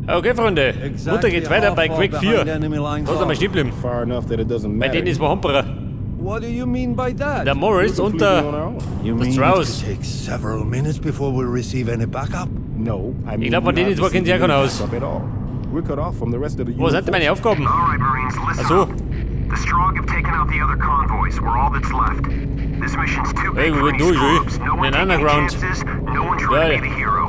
Okay, Freunde. Runter geht's weiter bei Quake 4. Da sind wir stehen geblieben. Far enough that it doesn't Bei matter. denen ist wir Hamperer. What do you mean by that? Der Morris We're und completely on der... our own. You The mean Strauss. it could take several minutes before we receive any backup? No, I mean glaub, von we're denen not zwei kennt sich auch receiving keiner any aus. backup at all. We're cut off from the rest of the Wo sind denn meine Aufgaben? All right, Marines, listen Ach so. up. The Strogg have taken out the other convoys. We're all that's left. This mission's too Hey, big we for went any durch, screw-ups. eh? No one In taking underground. chances. No one trying Geil. to be the hero.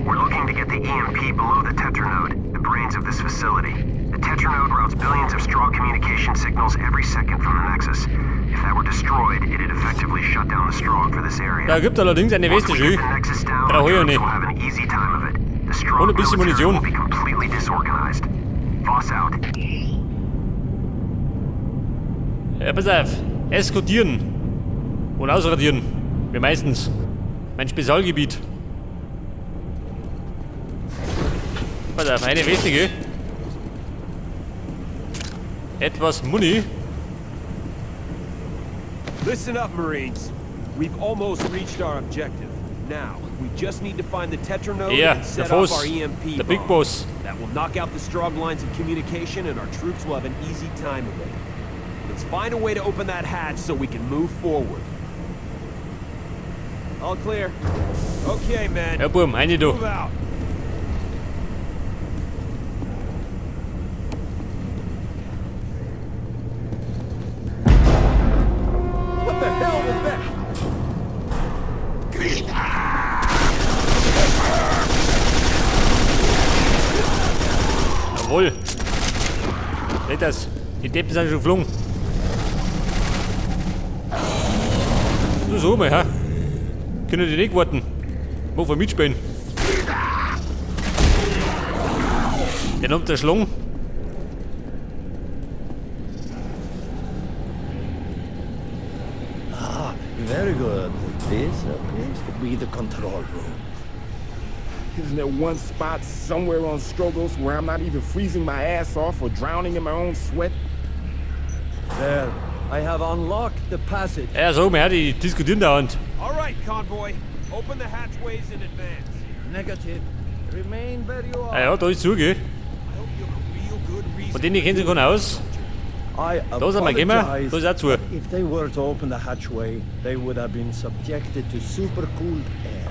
We're looking to get the EMP below the Tetranode, the brains of this facility. The Tetranode routes billions of Strogg communication signals every second from the Nexus. If that were destroyed, it'd effectively shut down the Strogg for this area. Da gibt allerdings eine Once Weste, we schön. get the Nexus down, Brauche our ich ja troops nicht. will have an easy time of it. The Strogg Und ein bisschen military Munition. will be completely disorganized. Voss out. Ja, pass auf. Eskortieren. Und ausradieren. Wie meistens. Mein Spezialgebiet. Pass auf, eine Weste, gell? Etwas Muni. Listen up, Marines. We've almost reached our objective. Now, we just need to find the Tetranode Ja, and der set Voss. off our EMP Der Big bomb. Boss. That will knock out the Strogg lines of communication and our troops will have an easy time of it. Let's find a way to open that hatch so we can move forward. All clear. Okay, men. Ja, Burm, eine da. Move out. What the hell was that? Jawohl. Seht das? Die Deppen sind schon geflogen. So, so mal, ha? Können die nicht warten? Mach wir mitspielen. Der nimmt der Schlung. Very good. This appears to be the control room. Isn't there one spot somewhere on Strogos where I'm not either freezing my ass off or drowning in my own sweat? There. I have unlocked the passage. Ja, so mal, ha, die diskutieren dauernd. All right, convoy. Open the hatchways in advance. Negative. Remain where you Ah are. ja, da ist zu, gell? I hope you have a real good reason. Von denen kennt sich keiner aus. I Da sind wir gekommen. apologize. Da ist auch zu. If they were to open the hatchway, they would have been subjected to supercooled air.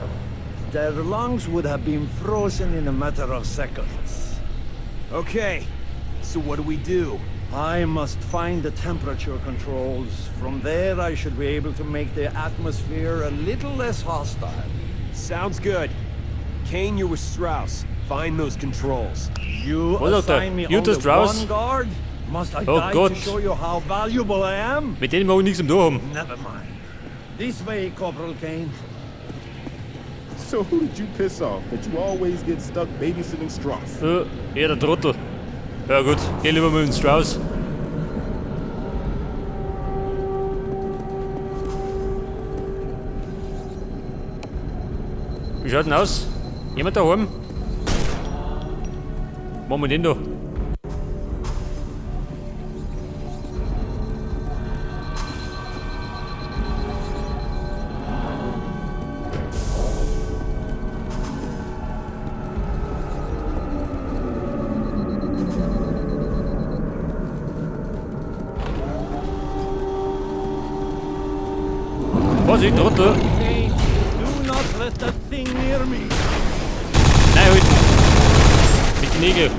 Their lungs would have been frozen in a matter of seconds. Okay. So what do we do? I must find the temperature controls. From there, I should be able to make the atmosphere a little less hostile. Sounds good. Kane, you're with Strauss. Find those controls. You Was sagt er? assign me Jutta only Strauss? one guard? Must I Oh die Gott. to show you how valuable I am? Mit denen mag ich nichts im Tun haben. Never mind. This way, Corporal Kane. So who did you piss off that you always get stuck babysitting Strauss? Ja, der Trottel. Ja gut, geh lieber mit dem Strauß. Wie schaut denn aus? Jemand daheim? Machen wir den da? Vorsicht, Trottel! Kane, do not let that thing near me. Nein, halten! Mit den Nägeln.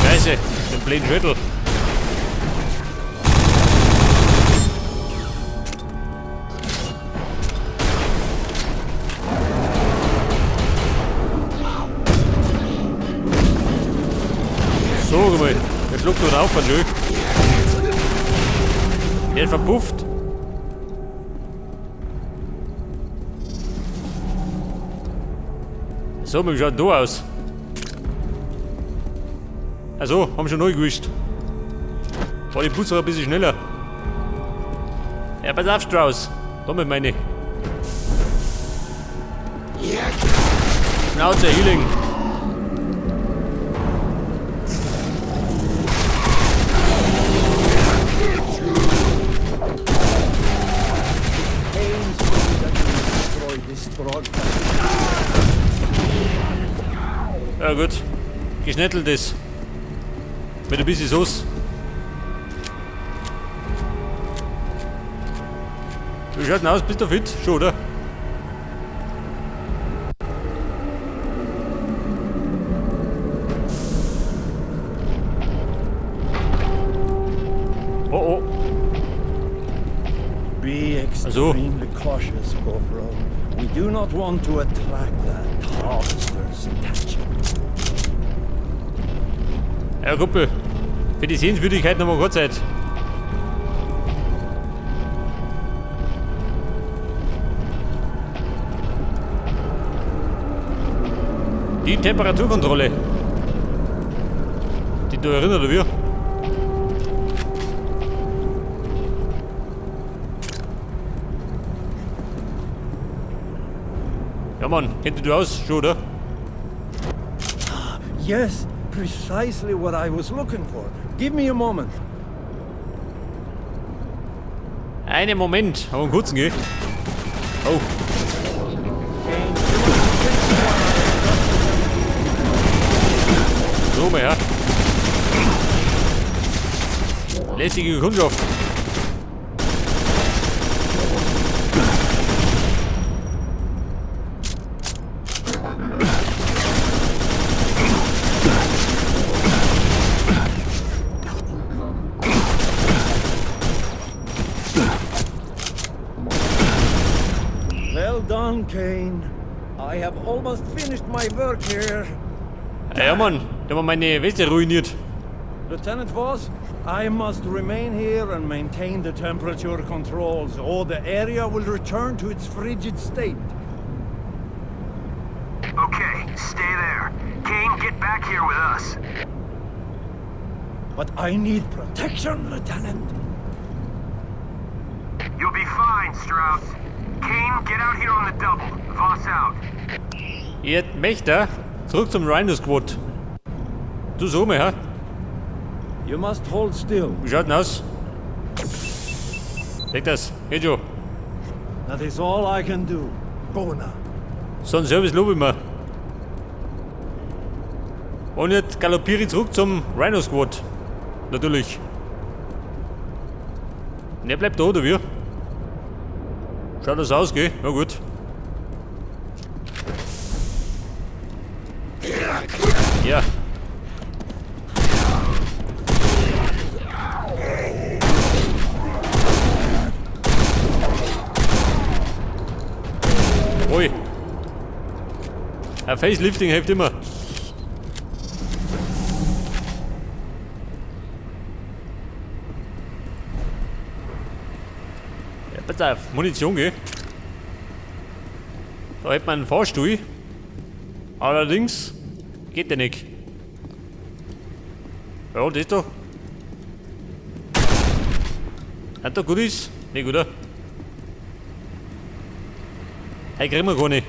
Scheiße, den blöden Schüttel. So, guck mal. Der schluckt nur auf, schön. Der hat verpufft. So, wie schaut denn da aus? Also, haben schon neu gewischt. War die Putzer ein bisschen schneller. Ja, pass auf, Strauß. Da mit meine. Schnauze, Healing. Pains me that you destroy this Strogg. Ja gut. Geschnetteltes. Mit ein bisschen Sauce. Wie schaut denn aus? Bist du fit? Schon, oder? Oh oh. Be Also. extremely cautious, Corporal. We do not want to attract that harvester's attention. Ja, Kumpel. Für die Sehenswürdigkeit nochmal kurz Zeit. Die Temperaturkontrolle. Die du erinnert, oder wie? Ja, Mann, kennt du aus? Schon, oder? Yes, precisely what I was looking for. Give me a moment. Einen Moment, aber einen kurzen, gell? Oh. So, mal her. Lästige Kundschaft. Well done, Kane. I have almost finished my work here. Ja, Mann, der hat meine Weste ruiniert. Lieutenant Voss, I must remain here and maintain the temperature controls, or the area will return to its frigid state. Okay, stay there. Kane, get back here with us. But I need protection, Lieutenant. You'll be fine, Strauss. Kane, get out here on the double. Voss out. Jetzt möchte zurück zum Rhino Squad. Du so mal, ha? You must hold still. Wie schaut denn aus? Leg das. Geht schon. That is all I can do. Go now. So einen Service lobe ich mir. Und jetzt galoppiere ich zurück zum Rhino Squad. Natürlich. Und er bleibt da, oder wie? Schaut das aus, gell? Na gut. Ja. Ui. Ein Facelifting hilft immer. Ja, pass auf, Munition, gell? Da hätte man einen Fahrstuhl. Allerdings geht der nicht. Ja, das da. Hat da Goodies? Nicht, oder? Hey, kriegen wir gar nicht.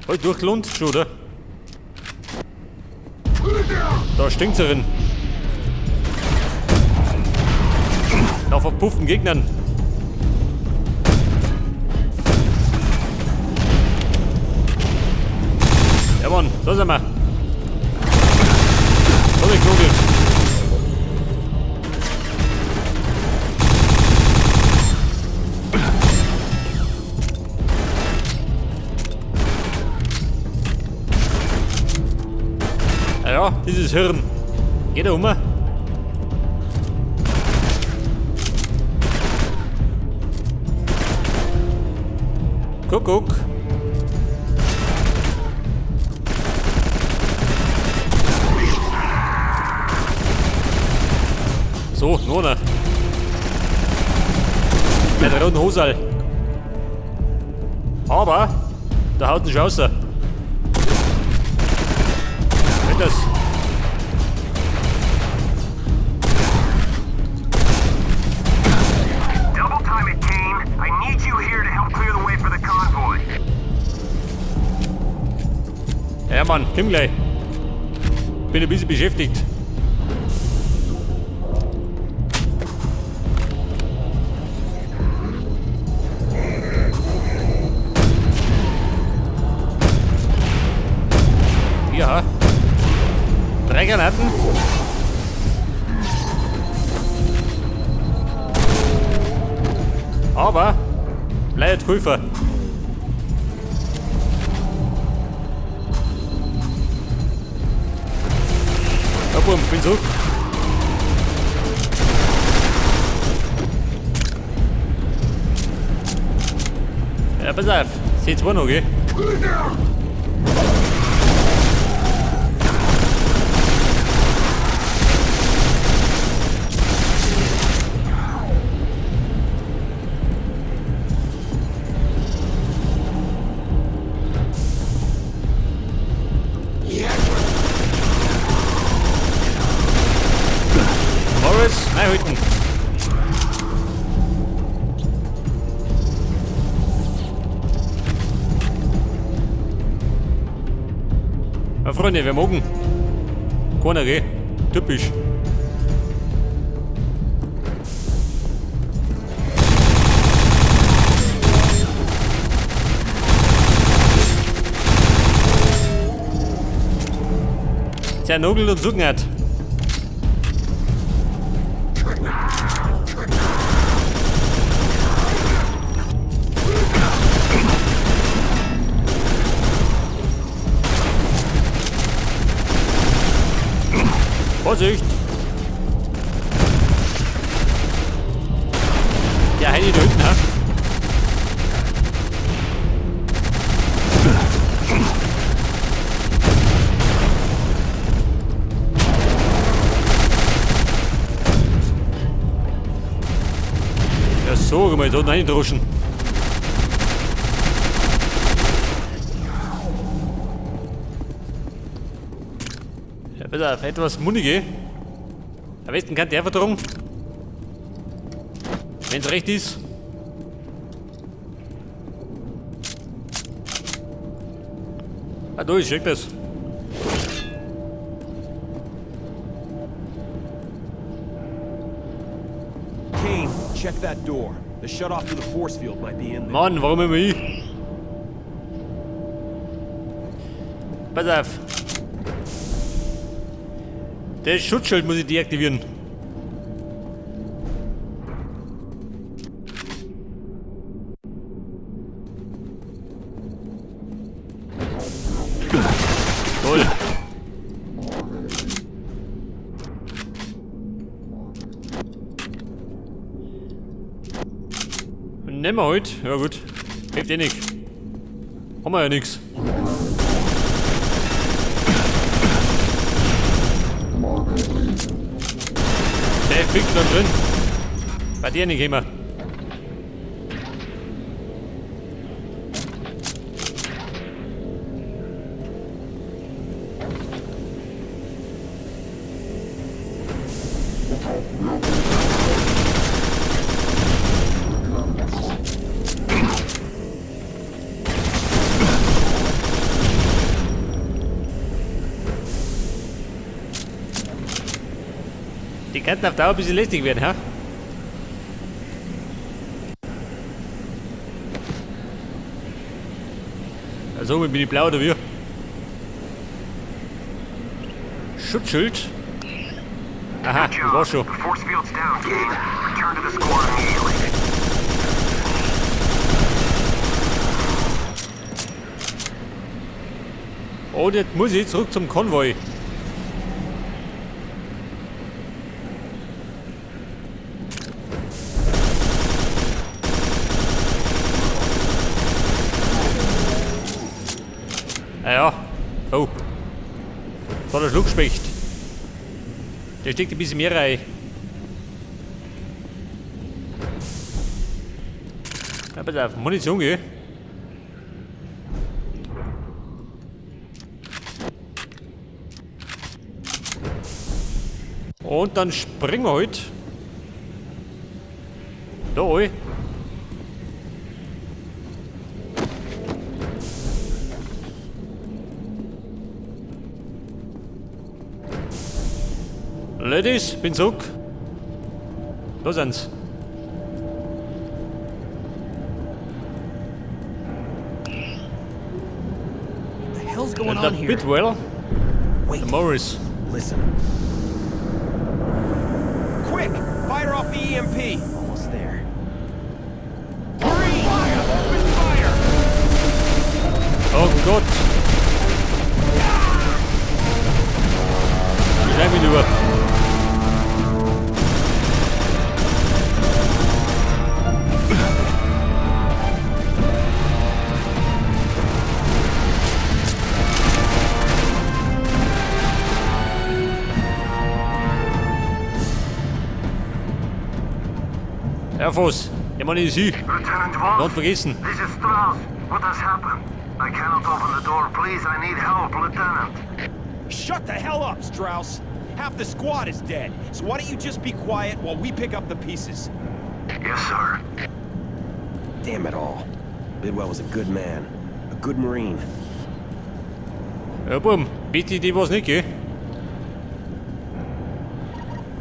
Halt durchgelohnt, schon, oder? Da stinkt's darin. Nach verpufften Gegnern. Ja Mann, da sind wir. So, die Kugel. Ja, ja, dieses Hirn. Geht da um? Kuckuck. So, noch einer. Mit roten Hosal. Aber, da haut ein raus. Geht das? Double time it, Kane. I need you here to help clear the way for the convoy. Ja, Mann, komm gleich. Bin ein bisschen beschäftigt. Aber bleibt Käufer. Ja, Bum, bin zurück. Ja, pass auf. C2 noch, gell? Morris, einhalten. Ja, Freunde, wer mogen? Keiner, gell? Typisch. Zernogel und Sugnat. Vorsicht! Der Heini da hinten, ha? Ja, so, mal da reindruschen. Ja, pass auf, etwas mundige. Am besten kann der vertragen. Wenn's recht ist. Ah, da ist, schick das. Kane, check that door. The shutoff to the force field might be in there. Mann, warum immer ich? Pass auf. Das Schutzschild muss ich deaktivieren. Toll. Nehmen wir heute. Ja gut. Hilft eh nix. Haben wir ja nix. Der fickt da drin. Bei dir nicht immer. Die könnten auf Dauer ein bisschen lästig werden, hä? Also, bin ich blau oder wie? Schutzschild. Aha, das war schon. Und jetzt muss ich zurück zum Konvoi. Ah ja. Oh. Das war der Schluckspecht. Der steckt ein bisschen mehr rein. Ja, pass auf, Munition, gell? Und dann springen wir halt. Da, oi. Ladies, bin zurück. Da sind's. What the hell's going on here? Bidwell. Wait. The Morris. Listen. Quick! Fire off the EMP! Almost there. Gott. Ich schleim ihn über. Herr Voss, ich meine Sie. Lieutenant Voss? Not vergessen. This is Strauss. What has happened? I cannot open the door. Please, I need help, Lieutenant. Shut the hell up, Strauss! Half the squad is dead, so why don't you just be quiet while we pick up the pieces? Yes, sir. Damn it all. Bidwell was a good man. A good Marine. Ja, Buben, bitte die was nicht, gell?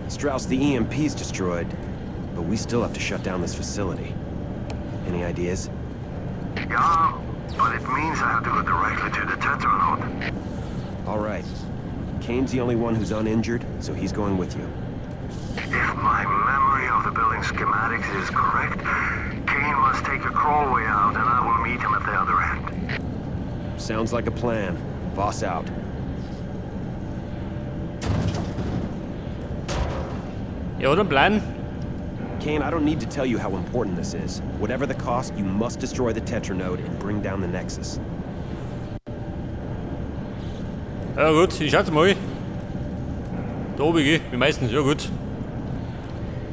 Strauss, the EMP's destroyed, but we still have to shut down this facility. Any ideas? Yeah, but it means I have to go directly to the Tetranode. All right. Kane's the only one who's uninjured, so he's going with you. If my memory of the building schematics is correct, Kane must take a crawlway out and I will meet him at the other end. Sounds like a plan. Boss out. Ja, hat einen Plan. Kane, I don't need to tell you how important this is. Whatever the cost, you must destroy the Tetranode and bring down the Nexus. Ja gut, ich schau's mal. Da oben, gell? Wie meistens, ja gut.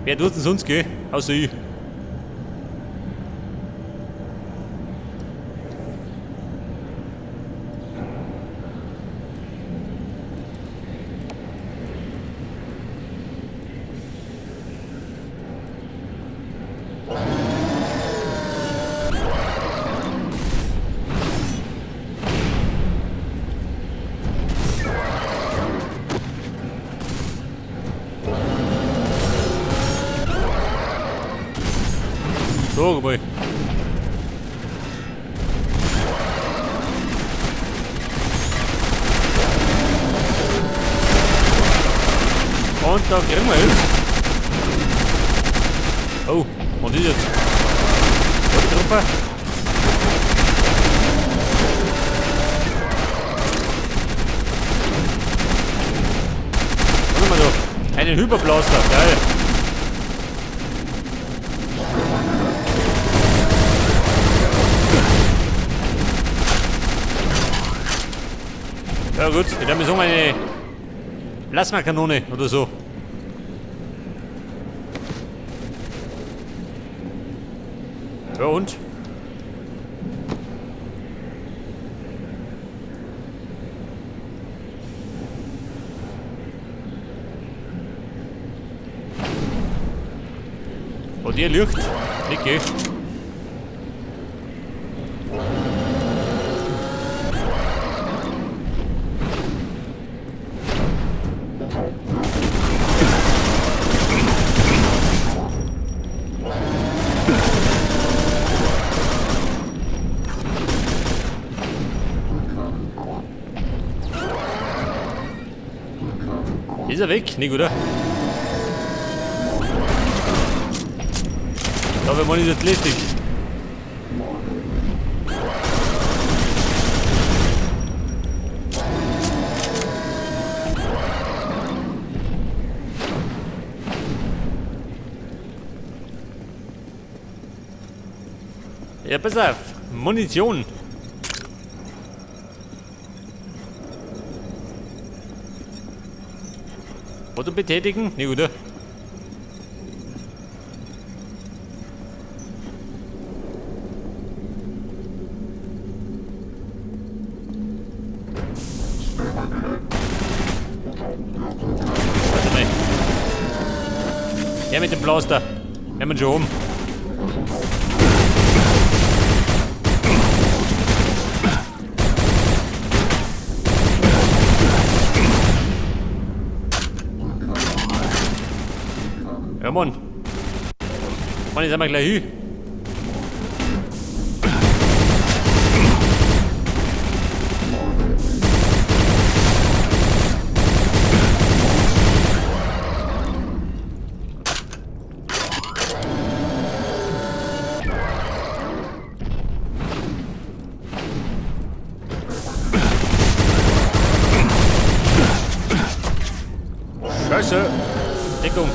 Wer tut's denn sonst, gell? Außer ich. So, mal. Und da kriegen wir es. Oh, was ist jetzt? Was getroffen? Warte mal da. Einen Hyperblaster, geil. Ja gut, ich werde mir so eine Plasmakanone oder so. Ja und? Oh, die Licht? Nicht, gell? Ist er weg? Nicht, oder? Da wir mal nicht lästig. Ja, pass auf. Munition. Oder betätigen? Nee, oder? Warte mal. Ja, mit dem Blaster. Nehmen wir schon um. Ja, Mann. Mann, jetzt sind wir gleich hin. Scheiße. Deckung.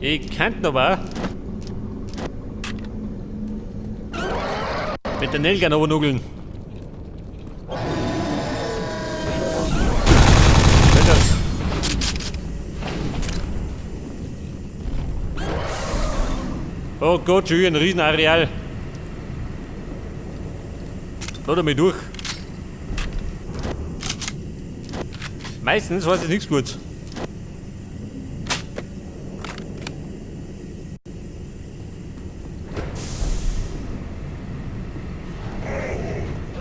Ich könnte noch was. Mit der Nailgun runternugeln. Das. Oh Gott, schon wieder ein Riesenareal. Lass mich durch. Meistens weiß ich nichts gut.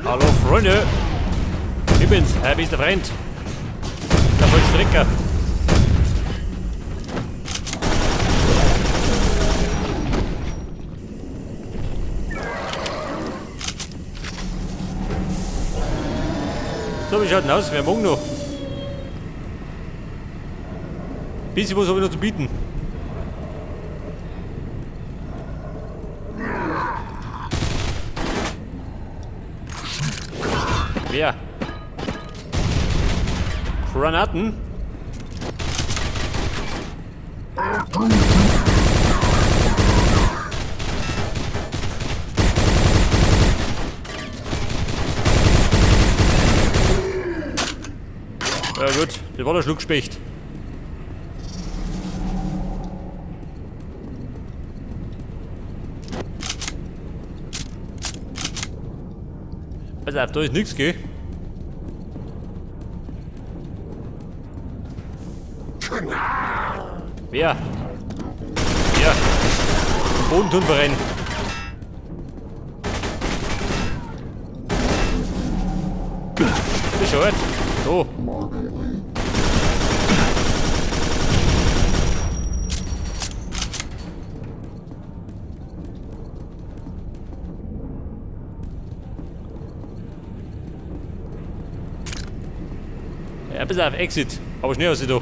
Hallo Freunde! Ich bin's, euer bester Freund. Der Vollstrecker. So, wie schaut denn aus? Wer morgen noch? Bisschen was habe ich noch zu bieten. Wer? Granaten? Ja gut, das war der Schluckspecht. Pass auf, da ist nichts, gell? Wer? Wer? Bodentunverein. Bescheuert. So. Ja, pass auf, Exit. Aber schnell aus da.